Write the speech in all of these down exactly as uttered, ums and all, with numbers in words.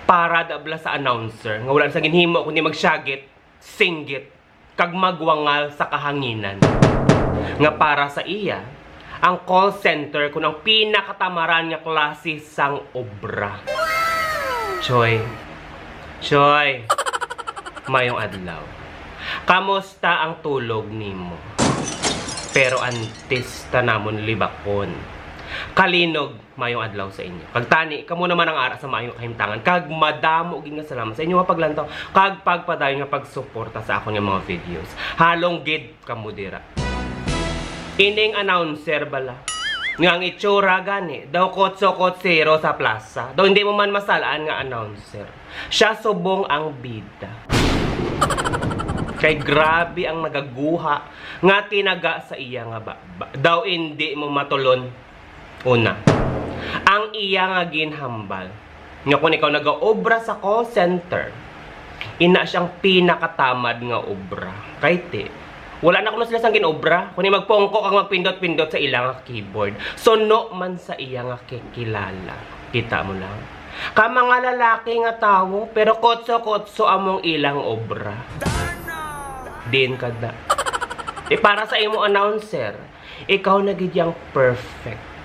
Para da bala sa announcer nga wala na sa ginhimo kundi magsyagit, singgit, kag magwangal sa kahanginan. Nga para sa iya, ang call center kuno ang pinakatamaran nga klase sang obra. Choy. Choy. Mayong adlaw. Kamusta ang tulog nimo? Pero antes ta namon libakon, Kalinog, mayong adlaw sa inyo. Kag tani, kamo naman ang ara sa maayong kahimtangan. Kag madamo gid nga salamat sa inyo nga paglantaw kag pagpadayon nga pagsuporta sa akon nga mga videos. Halong gid kamo dira. Ining announcer bala, nga ang itsura gani daw kotso-kotsero sa plaza. Daw hindi mo man masalaan nga announcer. Siya subong ang bida. Kay grabe ang nagaguha nga tinaga sa iya nga baba. Daw hindi mo matulon. Una, ang iya nga ginhambal nga kung ikaw nagaobra sa call center, ina siyang pinakatamad nga obra. Kay ti, wala na kuno sila sang ginobra, kundi magpungko kag magpindot-pindot sa ilang keyboard. Suno man sa iya nga kikilala. Kita mo lang. Ka mga lalaki nga tawo, pero kotso-kotso among ilang obra. Din kada. E para sa imo announcer, ikaw na gid yang perfect.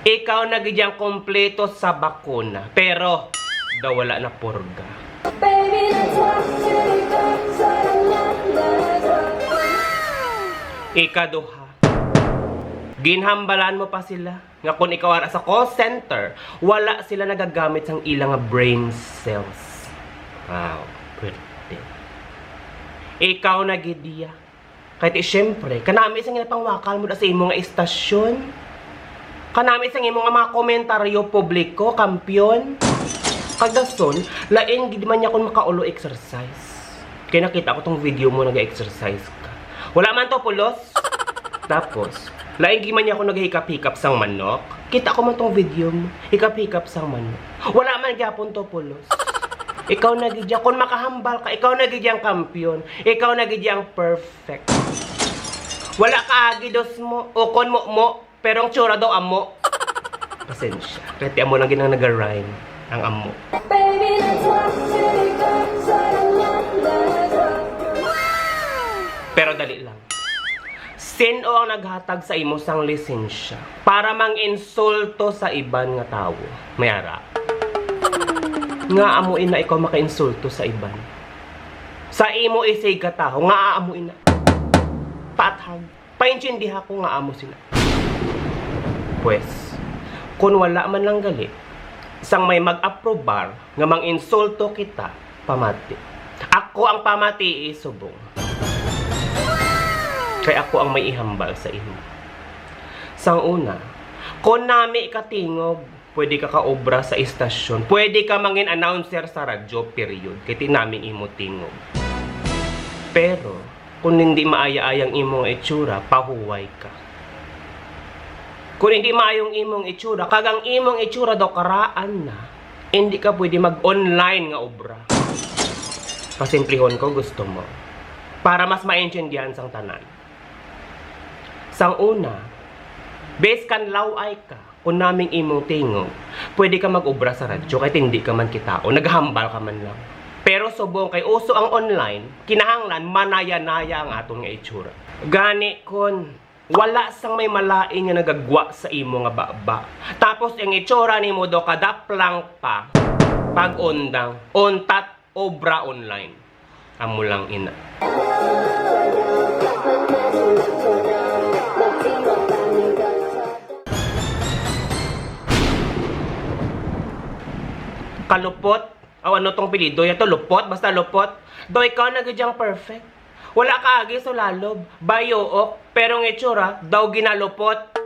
Ikaw na gid yang kompleto sa bakuna. Pero, daw wala na purga. Baby, let's walk to the concert. Ikaduha, ginhambalan mo pa sila nga kung ikaw ara sa call center, wala sila nagagamit sang ila nga brain cells. Wow, pretty. Ikaw na gid iya. Kay ti, siyempre, kanami sang ginapangwakal mo da sa imo nga istasyon. Kanami sang imo nga mga komentaryo publiko, kampiyon. Kag dason, lain gid man niya kung makaulo exercise. Kay nakita ko tong video mo, nag-exercise ka. Wala man to pulos. Tapos, lain gid man niya kung naghihikap-hikap sang manok. Kita ko man tong video mo, hikap-hikap sang manok. Wala man gyapon to pulos. Ikaw na gid ya, kung makahambal ka, ikaw na gid yang kampiyon. Ikaw na gid yang perfect. Wala ka agi dos mo, ukon mo mo, pero ang tsura daw amo. Pasensya. Kaya ti amo lang gid ang naga-rhyme ang amo. Baby, let's walk to the concert. Pero dali lang. Sin-o ang naghatag sa imo sang lisensya para manginsulto sa iban nga tawo? May ara. Nga amo ina ikaw makainsulto sa iban? Sa imo isigkatawo, nga amo ina? Paathag. Paintindiha ko nga amo sila. Pwes, kun wala man lang gali, sang may mag-aprobar nga manginsulto kita, pamati. Ako ang pamati, subong. Kay ako ang may ihambal sa imo. Sang una, kun nami ka tingog, pwede ka kaobra sa istasyon. Pwede ka mangin announcer sa radyo, period. Kay ti naming imo tingog. Pero, kung hindi maaya-ayang imong itsura, pahuway ka. Kung hindi maayong imong itsura, kag ang imong itsura daw karaan na, hindi ka pwede mag-online nga obra. Pasimplihon ko, gusto mo. Para mas maintindihan sang tanan. Sang una, bes kan law-ay ka, kung naming imong tingog, pwede ka mag-obra sa radyo kay hindi ka man kitaon, naghambal ka man lang. Pero subong kay uso ang online, kinahanglan manaya-naya ang aton nga itsura. Gani kun wala sang may malain nga nagagwa sa imo nga baba, tapos ang itsura nimo do kadaplang pa, pag-undang, untat obra online. Amo lang ina. Kalupot? Aw, ano tong apelyido yato? Lupot? Basta lupot? Daw ikaw na gid yang perfect. Wala ka agi sulalob, bayuok, pero ang itsura daw ginalupot.